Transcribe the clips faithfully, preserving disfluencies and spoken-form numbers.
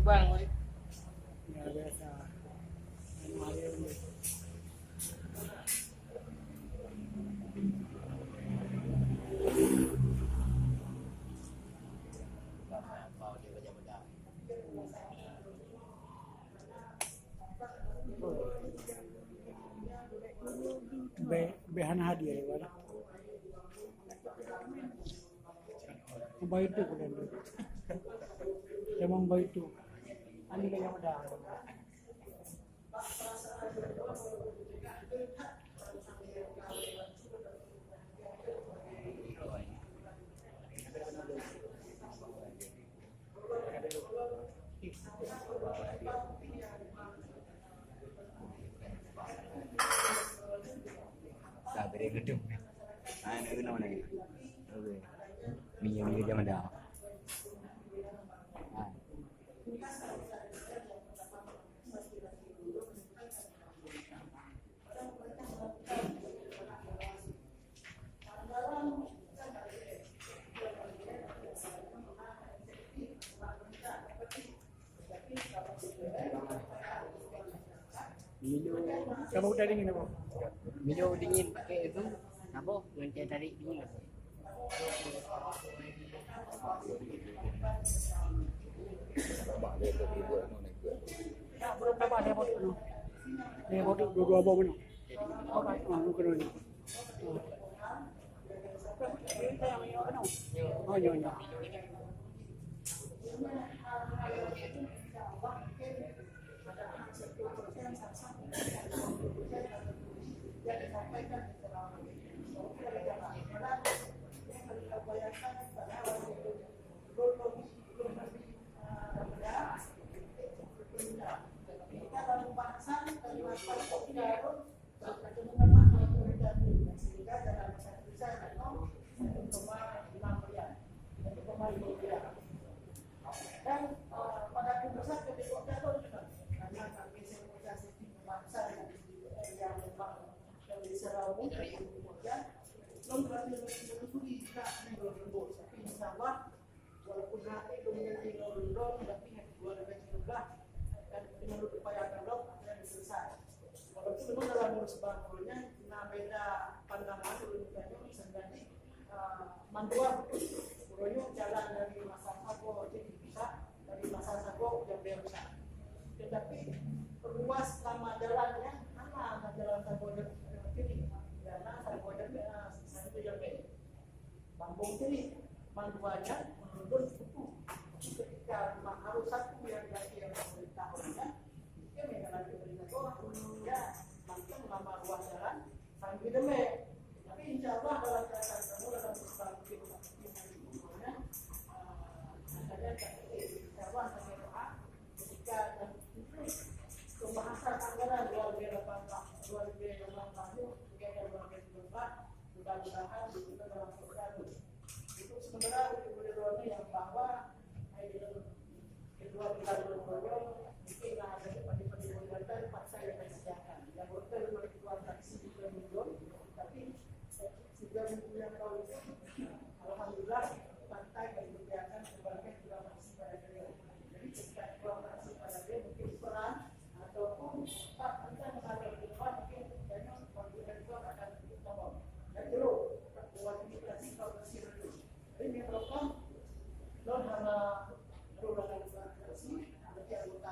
Bang, Be-, be hana hadir, ya, Bang. Baik tu, Bang. Memang baik tu. Ani ka nyang muda. Sabar, ya, gedung. Ah, nak kena mana ni? Okey. Minyak, minyak jam ada. Ah. Minum, siapa udah dingin apa? Minum dingin pakai itu, apa? Ngon teh tarik dingin apa? Tambah dia tu, dia buat mana dia buat. Dia buat tu, dua-dua bau mana? Apa? Ah, bukan ni. Oh, nyoe, nyoe. Walaupun hati lôn meunyoe lôn droe, tapi ngon keluarga jinoe bah, dan keuneuk lôn upaya lom akan selesai. Walaupun memang dalam urus bangkrut nyan na beda pandangan ulôn tanyoe, sebenarnya, eh, mandua betul. Uroe nyoe jalan dari Masa Sagoe jadi rusak, dari Masa Sagoe jadi rusak. Tetapi ruas nama jalan nyan hana jalan Sagoe jadi, karena Sagoe jadi, eh, satu jalan. Bang Bong Cili, mandua nyan meunurun seukutu. Tapi ketika harôh satu nyang lahé pemerintah ureueng nyan, mungkin nyang lahé pemerintah tu, ya, mantong nama ruas jalan sambil deungoe. Tapi insya Allah dalam keadaan kamoe dalam kehidupan kita, eh, makanya kita, insya Allah, kami doa ketika nanti pembahasan anggaran dua ribu delapan belas, dua ribu delapan belas, dua ribu delapan belas, mudah-mudahan kita dalam program itu. Untuk sementara, untuk gubernur yang bahwa, eh, kedua bulan gubernur mungkin ada pada pada partai yang disediakan. Yang betul memang ketua fraksi juga mundur, tapi, eh, sudah menggunakan itu, alhamdulillah, partai yang disediakan sebagai ketua fraksi pada beliau. Jadi, ketika ketua fraksi pada beliau mungkin kurang, ataupun tak, kita mengalir di luar, mungkin banyak panggilan itu akan kita bawa. Dan dulu, waktu kita sih, kalau masih dulu. Jadi, yang pertama, non hana rulangan fraksi, berarti anggota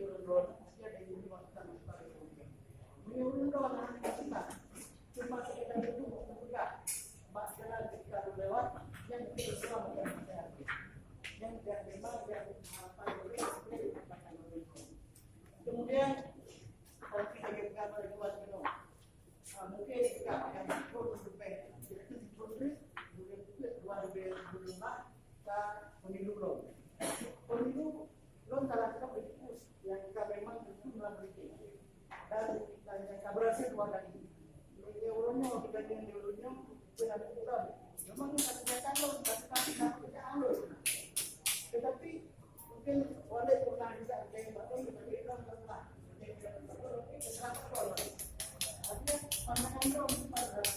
ureuëng droe, pasti ada yang ureuëng droe akan mencari ureuëng. Meunyoe ureuëng droe hana meusimak, cuma sekedar duduk meupeugah bak jalan ketika lewat, nyan mungkin ureuëng droe akan mencari. Nyan dan memang yang harapan ureuëng droe akan mencari. Kemudian, kalau kita gagal melakukan itu, ah, mungkin kita akan turun lebih, turun lebih, turun lebih, turun lebih, ka pemilu lom. Pemilu lom salah satu politikus yang ka memang tentu dalam politik. Dan, dan yang ka berhasil dua kali. Yang urutnya, kita yang dulunya, kita lakukan. Memang kita kerjakan lom, tapi kita tidak kerjakan lom. Tetapi, mungkin walaupun kita kerjakan, tapi kita tidak kerjakan. Artinya, pandangan lom, karena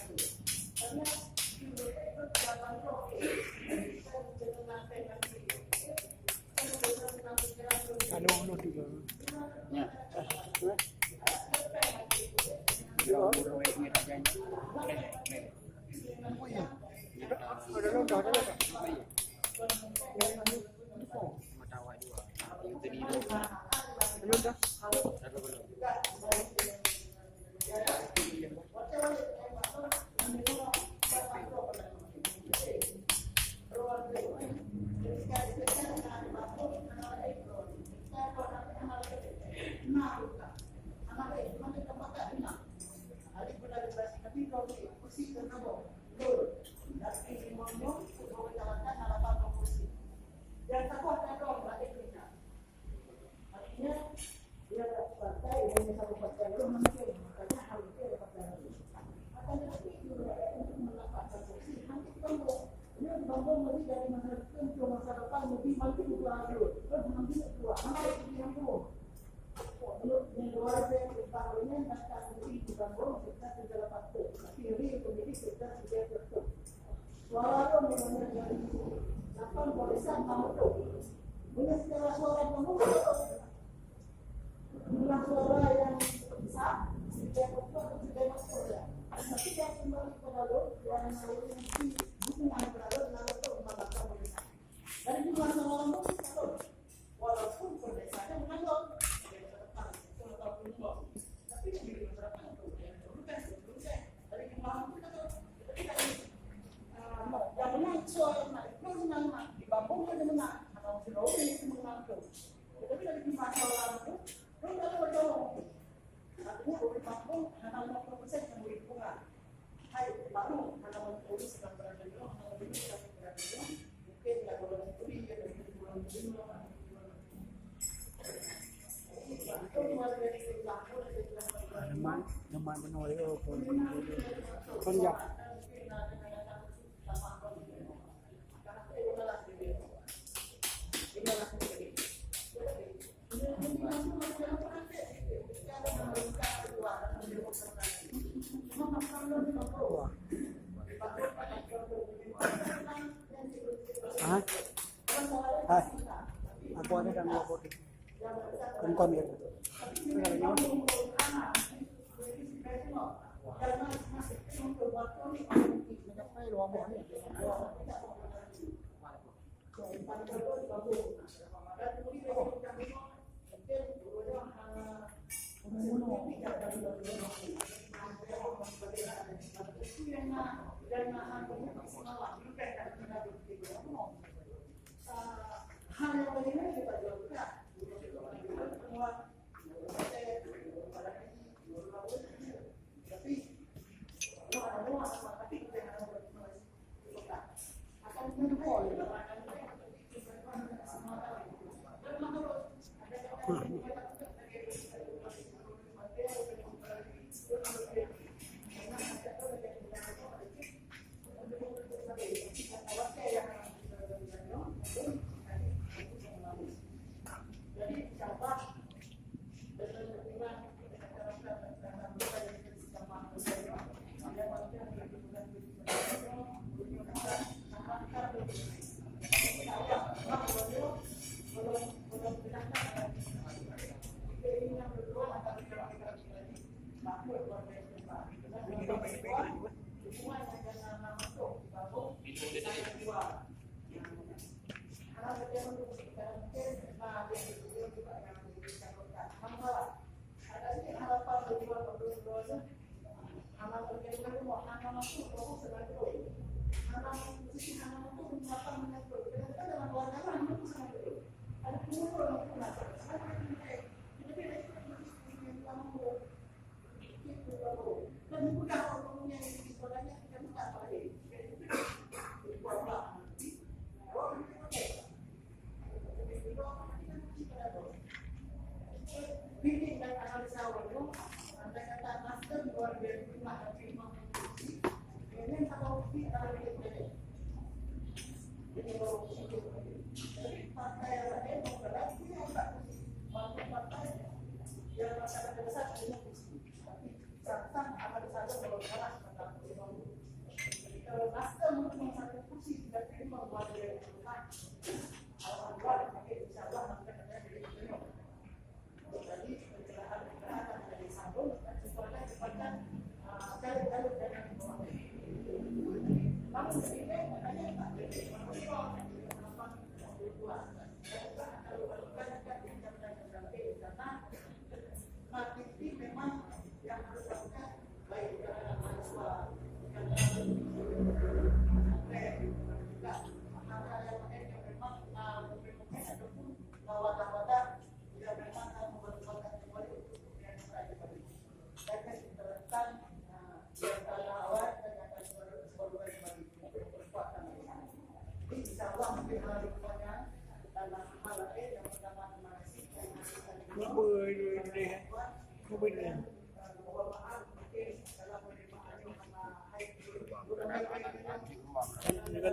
Anak-anak di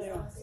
rumah.